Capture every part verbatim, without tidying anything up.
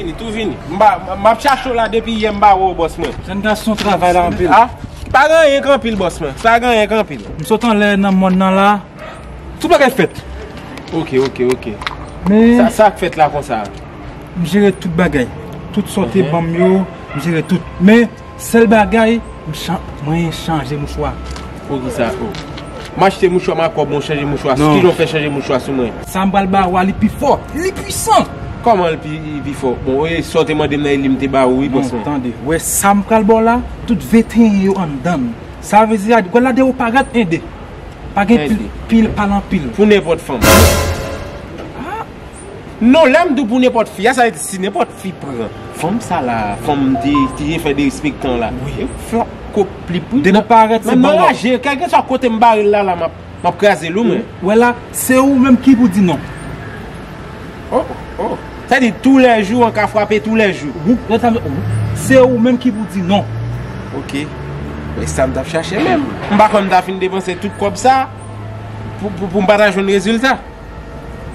Vini, tou vini. M pa, m ap chache w la depi yè, m pa wè w, bòs mwen. Jèn gason, travay la anpil. Ah, pa gen anyen k anpil, bòs mwen. Pa gen anyen k anpil. M sot anlè nan mòn nan la. Tout bagay fèt. Ok, ok, ok. Men sa, sa k fèt la konsa? M jere tout bagay. Tout sa w te ban m yo, m jere tout. Men sèl bagay, m chan-, mwen chanje mouchwa. Poukisa? Oh. M achte mouchwa, m a kòb mwen chanje mouchwa. Non. Ki jan w fè chanje mouchwa sou mwen? Sa m pral ba ou a, li pi fò, li pwisan. Kòman li pi, li pi fò? Bon, e sa w te mande m nan, e li m te ba ou, wi, bòs mwen. Non, tande. Wè sa m pral ba w la, tout venteyen yo anndan l. Sa vle di, gad la de ou parèt ende. Pa gen pil, pil pale anpil. Pou nenpòt fanm. Ah. Non, lè m di w pou nenpòt fi a, sa vle di si nenpòt fi pran fanm sa la, fanm te, te fè derespektan la. Wi. E flap kop li pri. Depi parèt, se nan raje, kèlkeswa kote m bare l la, la, m ap, m ap kraze l, wi, mwen. Wè la, se ou menm ki pou di non. Oh, oh. Sa di toulèjou, an ka frape toulèjou. Ou, se ou menm ki pou di non. Ok. Men sa m t ap chache menm. M pa kwè m ta fin depanse tout kòb sa pou, pou, pou m pa ta jwenn rezilta.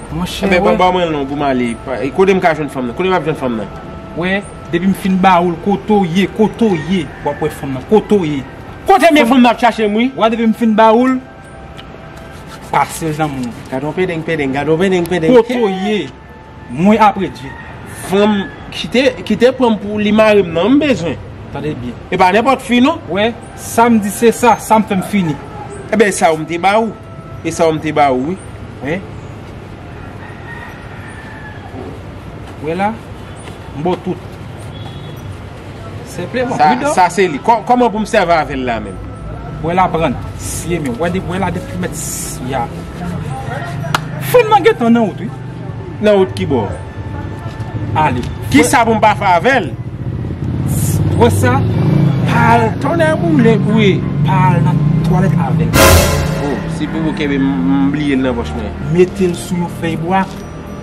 Monchè, enben, ban, ban mwen l non pou m ale. E kote m ka jwenn fanm nan? Kote m ap jwenn fanm nan? Wè, depi m fin ba ou l, kote w ye, kote w ye, w ap wè fanm nan. Kote w ye? Kote m ye, fanm nan ap chache m, wi. Wè, depi m fin ba ou l, pase l nan moun. Gad on pendeng, pendeng, gad on pendeng, pendeng. Kote w ye? Mwen apre Dye. Fanm ki te, ki te pran m pou li mari m nan, m bezwen. Tande byen. E pa nenpòt fi, non. Wè, sa m di se sa, sa m fè m fini. Enben, sa ou m te ba ou. E sa ou m te ba ou, wi. Wi. Wè la, m ba w tout. Senpleman, sa, pridan. Sa se li. Kò-, kòman pou m sèvi avè l la menm? Wè la pran. Siye men. Wè de, wè la de kilomèt ya. Fanm nan gentan nan wout, wi. Nan wout ki bò? Ale. Kisa pou m pa fè avè l? Wè sa? Pa al. Tonnè boule, wi. Pa al nan twalèt avè l. Oh, si pou ou kenbe m, m bliye l nan pòch mwen. Mete l sou yon fèy bwa,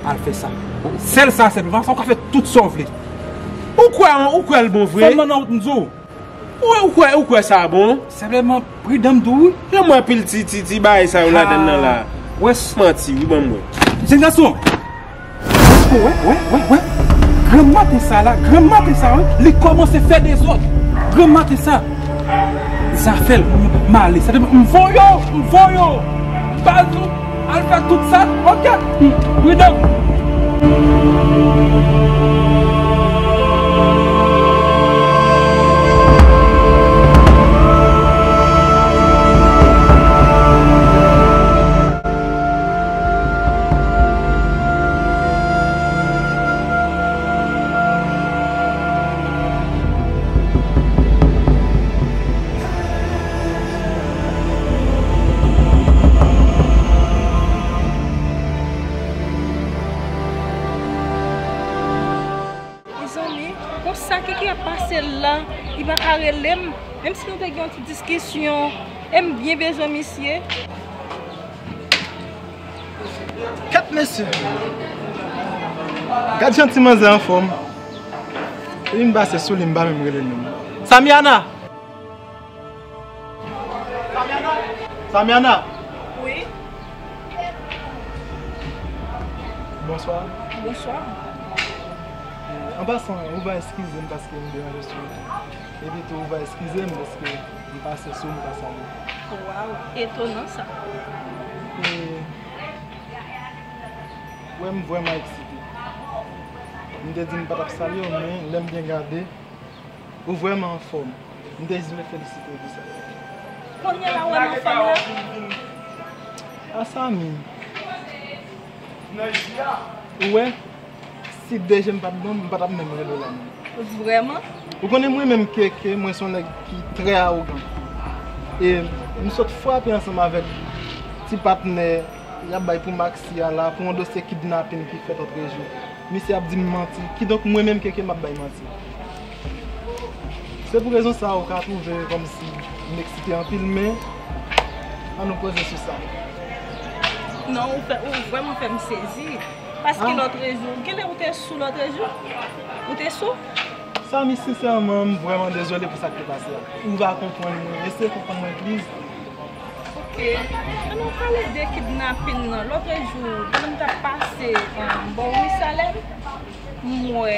al fè sa. Sèl sa, sèl sa, ou ka fè tout sa w vle. Ou kwè, ou kwè l bon vre? Fanm nan nan wout, m di w. Ou, ou kwè, ou kwè sa bon? Senpleman, pridan m di w, wi. Jan m wè pil ti, ti, ti bagay sa yo ladan l nan la. Wè s-, manti, wi, ban m wè. Jèn gason. Wè, wè, wè, wè. Granm maten sa la, granm maten sa, wi, li kòmanse fè dezòd. Granm maten sa. Zafè l, m, m ale. Senpleman, m voye w, m voye w. M pa di w. Al fè tout sa, ok. Pridan. Mezanmi, konsa Kiki ap pase l la, li pa ka rele m, menm si nou te gen yon ti diskisyon, e m byen bezwen misye. Kèt mesye! Gad jan ti manzè anfòm. Epi m pase sou li, m pa menm rele l menm. Samiana! Samiana! Wi? Bonswa. Bonswa. An pasan, ou va eskize m paske m deranje sou wout. Epi tou, ou va eskize m paske m pase sou ou, m pa salye. Waw, etonan sa. E, wè, m vrèman eksite. M te di m pa t ap salye w, men lè m byen gade, ou vrèman anfòm. M te jis vle felisite w pou sa. Kounye a la ou wè m anfòm la? A Samy. Ou wè, si de je m pa t bon, m pa t ap menm rele w la menm. Vrèman? Ou konnen mwen menm Keke, mwen se yon nèg ki trè awogan. E m sot frape ansanm avèk ti patnè y ap bay pou Maxi a la, pou yon dosye kidnapin ki fèt lòtrejou. Misye ap di m manti. Kidonk, mwen menm Keke m ap bay manti. Se pou rezon sa a ou ka twouve kòmsi m eksite anpil, men ann nou poze sou sa. Non, ou fè, ou vrèman fè m sezi. Paske lòtrejou, genlè ou te sou lòtrejou? Ou te sou? Samy, sensèman, m vrèman dezole pou sa k te pase a. Ou va konprann mwen. Eseye konprann mwen, please. Ok. Ann nou pale de kidnapin nan. Lòtrejou, pandan m t ap pase, um, bò wi Salèm, M wè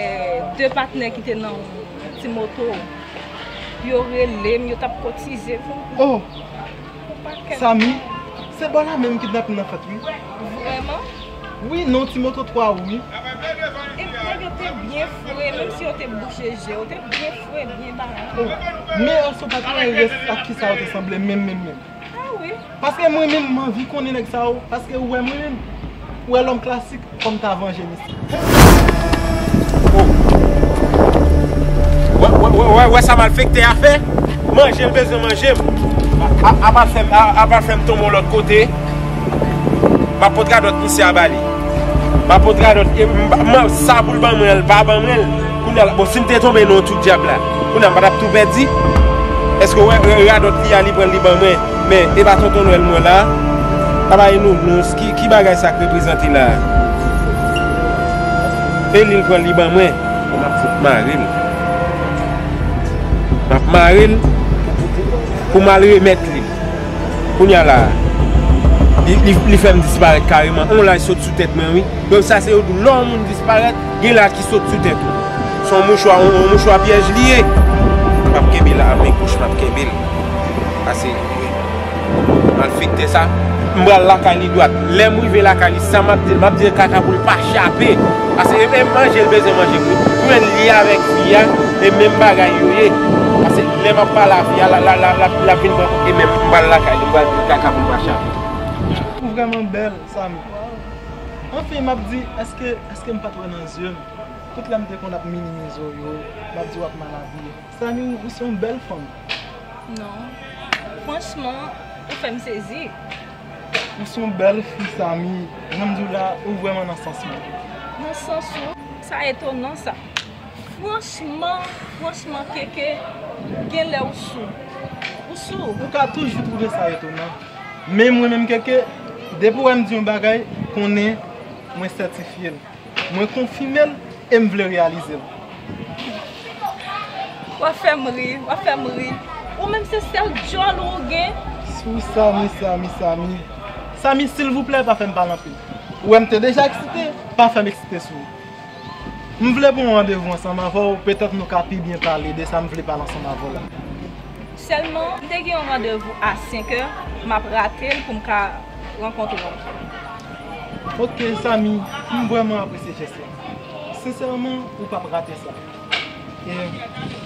de patnè ki te nan ti moto, yo rele m, yo t ap kotize pou, oh, pou pakèt. Samy, se bò la menm kidnapin nan fèt, wi. Vrèman? Wi, nan ti moto twa wou, wi. E nèg yo te byen fre, menm si yo te bouche je yo, te byen fre, byen bagay. Oh, men èske w pa t wè rès ak kisa yo te sanble menm, menm, menm? Ah wi. Paske mwen menm, m anvi konnen nèg sa yo. Paske ou wè mwen menm, ou wè lòm klasik, fò m ta vanje misye. Oh. Wè, wè, wè, wè, wè sa malfektè a fè? Manje l bezwen manje m. A, a, apa l fè m, a, apa l fè m tonbe yon lòt kote? M ap pot radòt misye a ba li. M ap pot radòt, e, m, m, sa pou l ban mwen, l pa ban mwen l. Kounye a la, bon, si m te tonbe nan yon twou dyab la, kounye a m pa t ap tou pèdi? Èske w wè, wè radòt li a, li pran l, li ban mwen? Men, e pa tonton Nwèl mwen la? Apa e Nounours, ki, ki bagay sa k reprezante la? E li l pran l, li ban mwen. M ap fout mare l. M ap mare l pou, pou, pou, pou m al remèt li. Kounye a la, li, li, li fè m disparèt kareman. On laj sot sou tèt mwen, wi. Donk sa se yo di w, lè yon moun disparèt, gen laj ki sot sou tèt ou. Se yon mouchwa, yon, yon mouchwa pyèj li ye. M ap kenbe la, men gòch m ap kenbe l. Pase, malfektè sa, m pral lakay li dwat. Lè m rive lakay li, sa m ap di l, m ap di l kaka pou l pa chape. Pase e, e manje l bezwen manje pou, pou jwenn li avèk fi a, e menm bagay yo ye. Pase lè m ap pale a fi a, la, la, la, la, l ap vin pran, e menm m pral lakay li, m pral di l kaka pou l pa chape. Ou vrèman bèl, Samy. Anfen, m ap di, èske, èske m pa t wè nan zye m? Tout lè m te konn ap minimize w yo, m ap di w ap mal abiye. Samy, ou, ou se yon bèl fanm. Non. Franchman, ou fè m sezi. Ou se yon bèl fi, Samy. Jan m di w la, ou vrèman nan sans mwen. Nan sans ou? Sa etonan, sa. Franchman, franchman, Keke, genlè ou sou. Ou sou. Ou ka toujou twouve sa etonan. Men mwen menm, Keke, depi w wè m di yon bagay, konnen mwen sètifye l. Mwen konfime l e m vle reyalize l. W ap fè m ri, w ap fè m ri. Ou menm se sèl djòl ou gen. Sou Samy, Samy, Samy. Samy, silvouplè, pa fè m pale anpil. Ou wè m te deja eksite, pa fè m eksite sou ou. M vle pran yon randevou ansanm avè w, petèt nou ka pi byen pale de sa m vle pale ansanm avè w la. Sèlman, m te gen yon randevou a senk è, m ap rate l pou m ka rankontre w. Ok, Samy, m vrèman apresye jès la. Sensèman, ou p ap rate sa. E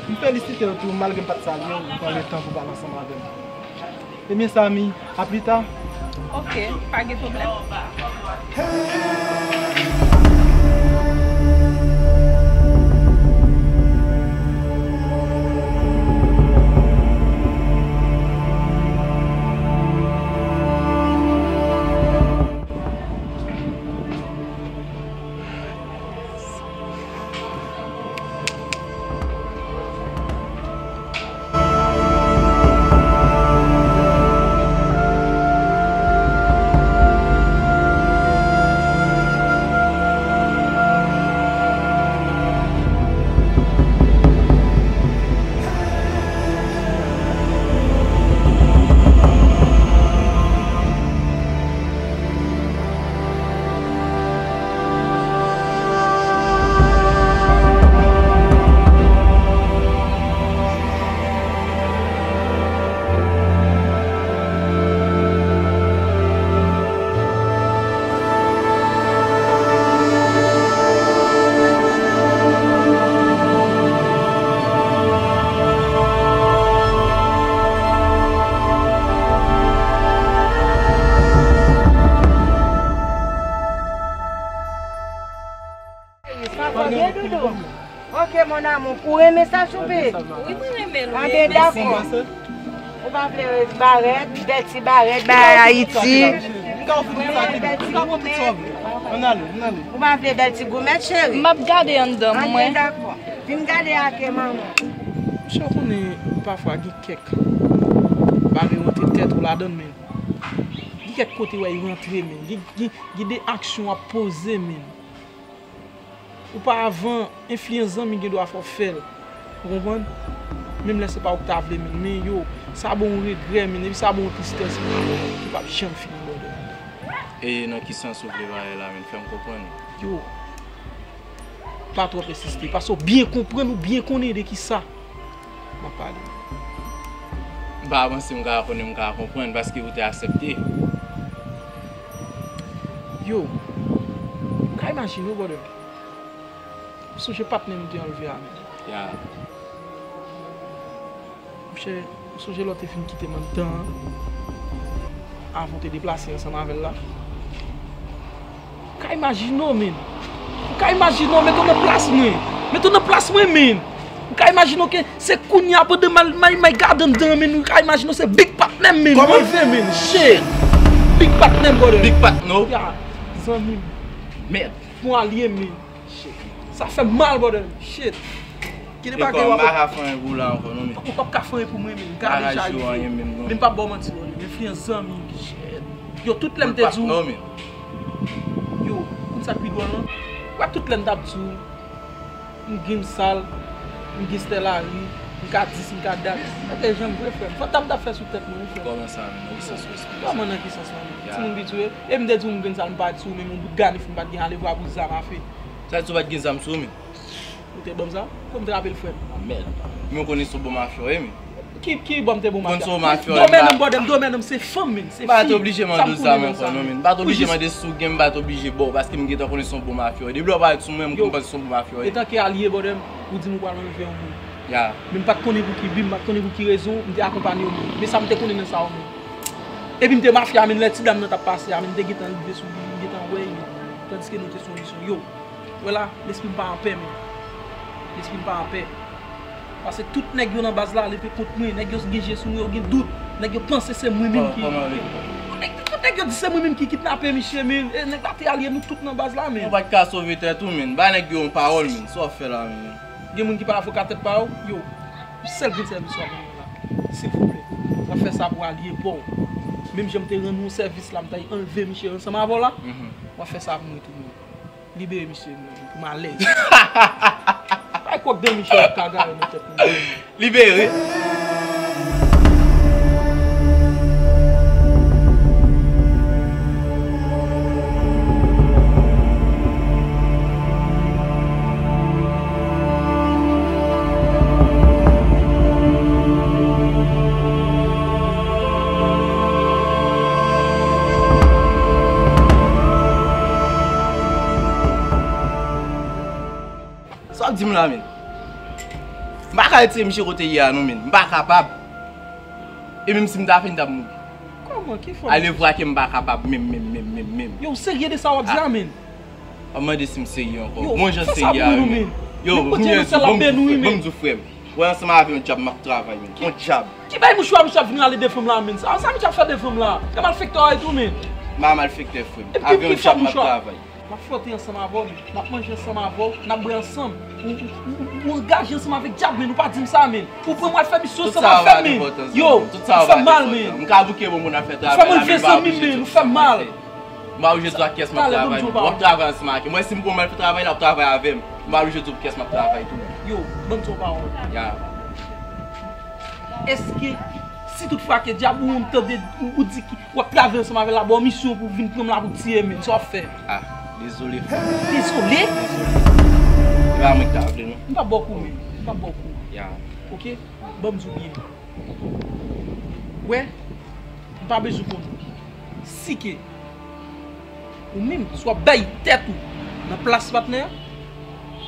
m felisite w tou, malgre m pa t salye w, ou pran letan pou pale ansanm avè m. Ebyen, Samy, a pli ta. Ok, pa gen pwoblèm. Sa va byen, doudou? Ok, mon amour, ou renmen sa, Choupi? Wi, mwen renmen l, wi. Anben, dakò. Ou pa vle barèt, bèl ti barèt, bay Ayiti? M ka ofri tout sa ki, m ka pran tout sa w vle. Ann ale, ann ale. Ou pa vle bèl ti goumèt, cheri? M ap gade anndan mwen. Anben, dakò. Vin gade ake manman. Monchè, ou konnen pafwa gen kèk bagay rantre tèt ou ladan l, men gen kèk kote wè y rantre, men gen, gen, gen de aksyon w ap poze, men. Oparavan, enfliyans zanmi gen dwa fè w fè l. Ou konprann? Menm lè se pa ou ki ta vle, men, men yo, sa ba w regrè, men, epi sa ba w tristès, men, ki p ap janm fini, brother. E nan ki sans ou vle bagay la, men, fè m konprann? Yo, Pa twòp ensiste, paske w byen konprann, ou byen konnen de kisa m ap pale. M pa panse m ka konnen, m ka konprann, paske ou te aksepte. Yo, ou ka imajine w, brother. M sonje patnè m te anlve a menm. Ya. Monchè, m sonje lè w te fin kite m anndan an, avan w te deplase ansanm avè l la. Ou ka imajine w, menn. Ou ka imajine w, mete w nan plas mwen. Mete w nan plas mwen, menn. Ou ka imajine w ke se kounye a pandan m al may may gade anndan an, menn. Ou ka imajine w se big patnè m, menn. Kòman? Mwen vle, menn. Shit. Big patnè m, brother. Big patnè w? Ya, zanmi m. Mèd. Bon alye m, menn. Shit. Sa fè m mal, brother. Shit. Gen de bagay w ap... M pa ka fè anyen pou la ankò non, men. Ou p ap ka fè anyen pou mwen, men. Gade jan yo ye. Men m p ap ba w manti, brother. Enfliyans zanmi. Shit. Yo, tout lè m te di w. Yo, konn sa k pi dwòl lan? Wè, tout lè m t ap di w, m gen sal, m gen stèlari, m ka dis, m ka dat. Sa te janm vre, frè m. Fantan m t ap fè sou tèt mwen, wi, frè m. Kòman sa, men? Nan ki sans ou eksplike sa? Kòman nan ki sans la, men? Ya. Timoun piti w ye. E m te di w m gen sal, m pa di w, men yon bout ganif m pa t gen alevwa pou zam afe. Sa di w pa t gen zam sou ou, men? Ou te ban m sa? Kòm te rapele frè m. A, mèd. Men w konnen se yon bon mafya w ye, men. Ki, ki ban m te bon mafya? Konn se yon mafya w ye, domèn nan, brother m, domèn nan se fanm, men, se fi. M pa t oblije mande w zam ankò non, men. M pa t oblije mande si w gen, m pa t oblije ba w, paske m gentan konnen se yon bon mafya w ye. Depi lè w parèt sou mwen, m konprann se yon bon mafya w ye. Etanke alye, brother m, ou di m ou pral anlve yon moun. Ya. Men m pa t konnen pou ki bi, m pa t konnen pou ki rezon, m te akonpanye yon moun. Men sa m te konnen nan sa, yon moun. Epi m te mafya, men lè ti dam nan t ap pase a, men m te gentan rive sou li, m gentan wè l, tandiske nou te sou yon misyon. Yo, wè la, lespri m pa anpè, men. Lespri m pa anpè. Paske tout nèg yo nan baz la leve kont mwen, nèg yo gen je sou mwen, yo gen dout, nèg yo panse se mwen menm ki... Kòman, kòman, men? Nèg, tout nèg yo di se mwen menm ki kidnape misye, men, e nèg la te alye nou tout nan baz la, men. Ou pa t ka sove tèt ou, men. Ba nèg yo yon pawòl, men. Sa w ap fè la, men? Gen moun ki pa avoka tèt pa yo? Yo, sèl grenn sèvis w ap rann mwen la, silvouplè, w ap fè sa pou alye pa w. Menm jan m te rann ou sèvis la, m t al anlve misye ansanm avè w la, w ap fè sa pou mwen tou, men. Libere misye, men, pou m alèz. Bay kwòk de misye ap ka gare nan tèt mwen. Libere. Sa w ap di m la, men? M pa ka retire misye kote l ye a non, men. M pa kapab. E menm si m ta fè, m t ap mouri. Kòman? Ki fòm? Alevwa ke m pa kapab menm, menm, menm, menm, menm. Yo, w serye de sa w ap di a, men? W ap mande si m serye ankò. Bon jan serye a, men. Yo, m di w, frè m. Wè, ansanm avè yon dyab m ap travay, men. Yon dyab. Ki bay mouchwa misye ap vin rale de fanm la, men? Sa, sa misye ap fè de fanm la? E malfektè w ye tou, men. M pa malfektè, frè m. Avè yon dyab m ap travay. M ap flote ansanm avè w, men. M ap manje ansanm avè w, n ap bwè ansanm. Ou, ou, ou, ou angaje ansanm avèk dyab, men, ou pa di m sa, men. Ou pran m al fè misyon ansanm avè m, men. Yo, ou fè m mal, men. M ka bouke bon moun ap fè travay la, men m pa oblije di w kiyès m ap travay, men. W ap travay ansanm avè m. Mwen, si m pran m al fè travay la, w ap travay avè m. M pa oblije di w kiyès m ap travay tou, men. Yo, ban m di w yon pawòl. Ya. Èske, si tout fwa ke dyab ou menm tande, ou, ou di ki, w ap travay ansanm avè l la, ba w misyon pou vin pran m la pou tiye m, men, sa w ap fè? Ah, dezole, frè. Dezole? Dezole. E pa mwen ki ta vle, non. M p ap ba w kou, men. M p ap ba w kou. Ya. Oke? Ban m di w byen. Wè, m pa bezwen konnen. Si ke ou menm, si w ap bay tèt ou nan plas patnè a,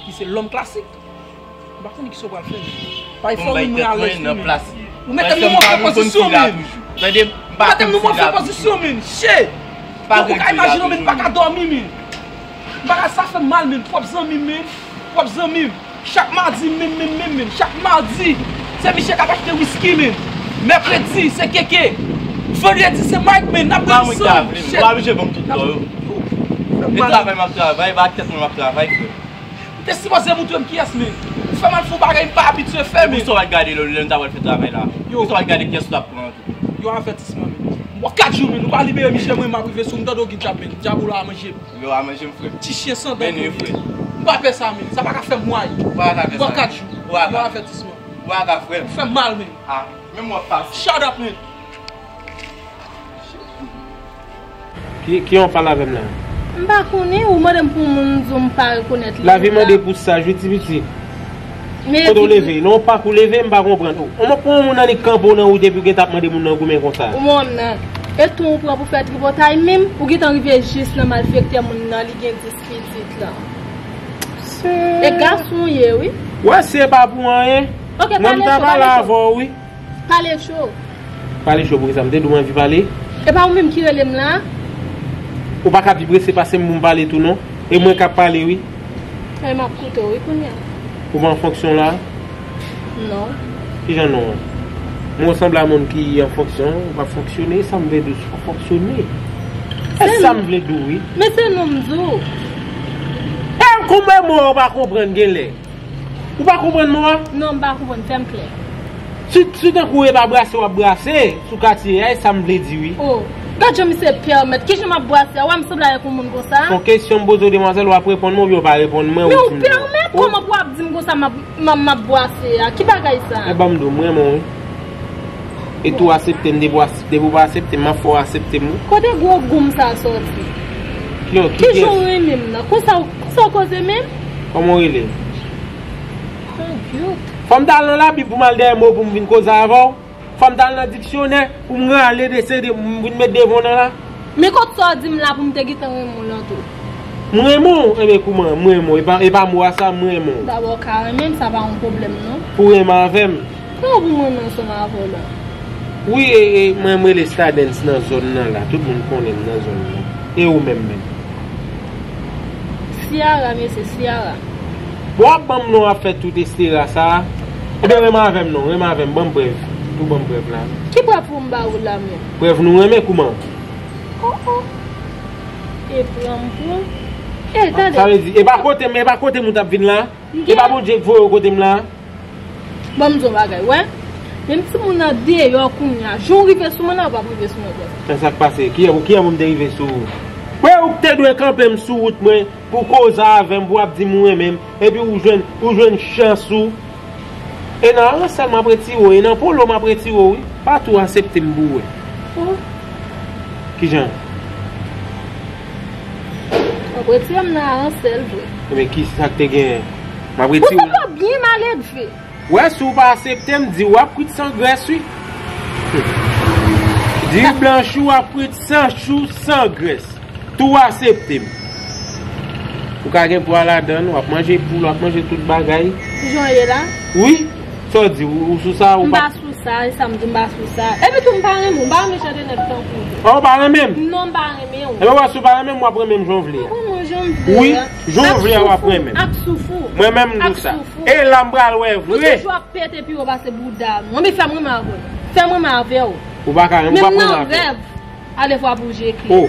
ki se lòm klasik, m pa konnen kisa w pral fè, men. Pa fè mwen alèz tou, men. Ou mete m nan move pozisyon, men. Ou mete m nan move pozisyon, men. Shit! Ou ka imajine w, men, m pa ka dòmi, men. M pa ka, sa fè m mal, men. Pwòp zanmi m, men. Pwòp zanmi m. Chak madi, menm, menm, menm, menm. Chak madi, se misye k ap achte wiski, menm. Mèkredi, se Keke. Vandredi, se Mike, menm. N ap bwè ansanm. Shit. Ou pa oblije ban m tout non yo. E travay m ap travay, e pa ak tèt mwen m ap travay, frè. Ou te sipoze montre m kiyès, menm. Ou fè m al fè yon bagay m pa abitye fè, menm. Poukisa w pa t gade lè, lè m ta pral fè travay la? Poukisa w pa t gade kiyès ou t ap pran an tou? Yon avètisman, menm. Bon, kat jou, menm. Ou pa libere misye, mwen, m ap rive sou ou, m tande w gen dyab, menm. Dyab ou la manje m. Yo a manje m, frè m. Ti chen san dan. Men wi, frè. M pa pè sa, men. Sa pa ka fè m mal. Ou pa ka fè sa. Bò kat jou. Ou pa ka. Yon avètisman. Ou pa ka, frè m. Ou fè m mal, men. Ah, men m w ap pase. Shut up, men. Ki, ki yon pale avè m la? M pa konnen, ou mande m pou moun, m di w m pa rekonèt li. Lavi mande pou saj, wi, ti pitit. Men kote w leve? Non, w pa kou leve, m pa konprann. Ou mwen pran yon moun annik kanpe w nan wout epi w gentan ap mande moun nan goumen konsa. Ou wè m nan. E ton ou pran pou fè tripotay menm, ou gentan rive jis nan malfektè moun nan, li gen dis pitit lan. E gason w ye, wi. Wè, se pa pou anyen. Ok, mwen m ta pale avè w, wi. Pale cho. Pale cho poukisa? M te di w m anvi pale. E pa ou menm ki rele m la? Ou pa ka pi prese pase m pou m pale tou non. E mwen k ap pale wi. E m ap koute w wi kounye a. Ou pa an fonksyon la? Non. Kijan non an? Mwen w sanble a moun ki an fonksyon, ou pa fonksyone, sa m vle di w, ou fonksyone. E sa m vle di w wi. Men se non m di w. E kouman mwen ou pa konprann genlè? Ou pa konprann mo a? Non, m pa konprann, fè m klè. Si, si tankou e pa brase w ap brase sou katye a, e sa m vle di wi. Oh, gad jan misye pèmèt. Kijan m ap brase a? Wè m sanble avèk yon moun konsa? Se yon kesyon m poze w demwazèl, w ap reponn mwen oubyen w pa reponn mwen. Men ou pèmèt? Kòman pou w ap di m konsa m ap, m ap, m ap brase a? Ki bagay sa? E ban m di w, m renmen w wi. E tou asepte m, depi w as-, depi w pa asepte m, m ap fè w asepte m wi. Kote gwo goum sa sòti? Ki, ki jan w renmen m nan? Konsa, konsa w koze menm? Kòman w rele? Fò m t al nan Labib pou m al dèyè mo pou m vin koze avè w. Fò m t al nan diksyonè pou m rale de se de, m vin met devan w nan la. Men kot sa w di m la pou m te gentan renmen w lan tou? M renmen w, enben kouman? M renmen w, e pa, e pa mo a sa, m renmen w. Dabò w ka renmen m, sa pa yon pwoblèm non. Pou renmen avè m. Kòman pou m renmen ansanm avè w la? Wi, e, e, mwen, m rele Stardens nan zòn nan la. Tout moun konnen m nan zòn nan. E ou menm menm? Ciara, mesye, Ciara. Bon, w ap ban m non, w ap fè tout estera sa. Ebyen, renmen avè m non, renmen avè m, ban m prèv. Ou ban m prèv la. Ki prèv pou m ba ou la menm? Prèv nou renmen, kouman? Oh, oh. E pran m pou. E, tande. Sa vle di, e pa kote m, e pa kote m ou t ap vin la? E pa Bondye k voye w kote m la? Ban m di w yon bagay, wè. Menm timoun nan deyò kounye a, jan w rive sou mwen la, w p ap rive sou mwen konsa. Men sa k pase? Kiyè, kiyè pou m te rive sou ou? Wè, ou k te dwe kanpe m sou wout mwen pou koze avè m, pou w ap di m ou renmen m, epi ou jwenn, ou jwenn chans ou. E nan aransèl m ap retire w, e nan polo m ap retire w, wi. Pa tou asepte m pou w wè. Oh. Kijan? W ap retire m nan aransèl vre. Ebyen, kisa k te genyen? M ap retire w. Ou sanble w byen maledve. Wè, si w pa asepte m, di w ap kwit san grès, wi. Di blanch ou ap kwit san chou, san grès. Tou asepte m. Ou ka gen pwa ladan l, w ap manje poul, w ap manje tout bagay. Jan w ye la? Wi. Sa w di, ou, ou sou sa, ou pa sou sa, e sa m di m pa sou sa. Epi tou m pa renmen w, m pa renmen jan de nèg tankou w. Oh, ou pa renmen m? Non, m pa renmen w. Ebyen, w a si w pa renmen m, w ap renmen m jan w vle a. Ou renmen m jan m vle a. Wi, jan w vle a, w ap renmen m. Ak souf ou. Mwen menm m di w sa. Ak souf ou. E la m pral wè vre. Ou toujou ap pete pi wo pase bouda m. Anben fè m renmen avè w. Fè m renmen avè w. Ou pa ka renmen, ou p ap renmen avè m. Menm nan rèv. Ale fwa pou je klè. Oh.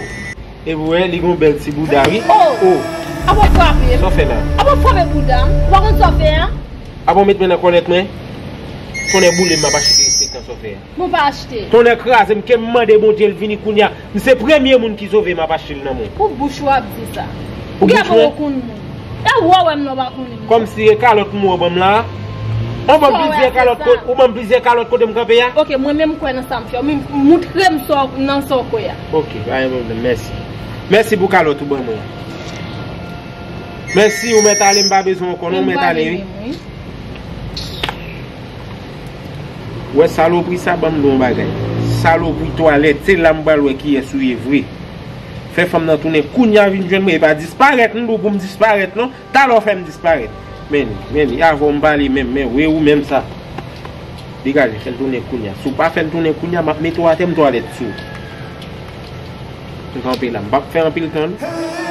E pou wè, li gon bèl ti bouda, wi. Oh. Oh. Apa w frape m? Sa w fè la? Apa w frape bouda m? Ou pa konn sa w fè a? Apa w met mwen nan kòlèt mwen? Tonnè boule m, m ap achte derespektan sa w fè a. Bon, pa achte. Tonnè kraze m, ke m mande Bondye l vini kounye a. M se premye moun ki sove, m ap achte l nan men w. Pou bouch ou ap di sa. Pou bouch mwen? Ou gen pou w konn moun. E ou wè m nan w pa konnen m. Kòmsi e kalòt m wè w ban m la a. Ou ban m plizyè kalòt kote, ou ban m plizyè kalòt kote m kanpe a. Ok, mwen menm m kwè nan sa m fè. Ou menm moutre m sa w, nan sa w kwè a. Ok, pa gen pwoblèm, mèsi. Mèsi pou kalòt ou ban mwen an. Mèsi, ou mèt ale, m pa bezwen w ankò non, ou mèt ale, wi. Wè salopri sa, ban m di w yon bagay. Salopri twalèt, se la m pral wè kiyès ou ye vre. Fè fanm nan tounen kounye a vin jwenn mwen, e pa disparèt, m di w pou m disparèt non. Talè w fè m disparèt. Men li, men li, avè w m pale menm, men wi ou menm sa. Degaje, fè l tounen kounye a. Si w pa fè l tounen kounye a, m ap mete w atè, m twalèt sou ou. M kanpe la, m p ap fè anpil tan non.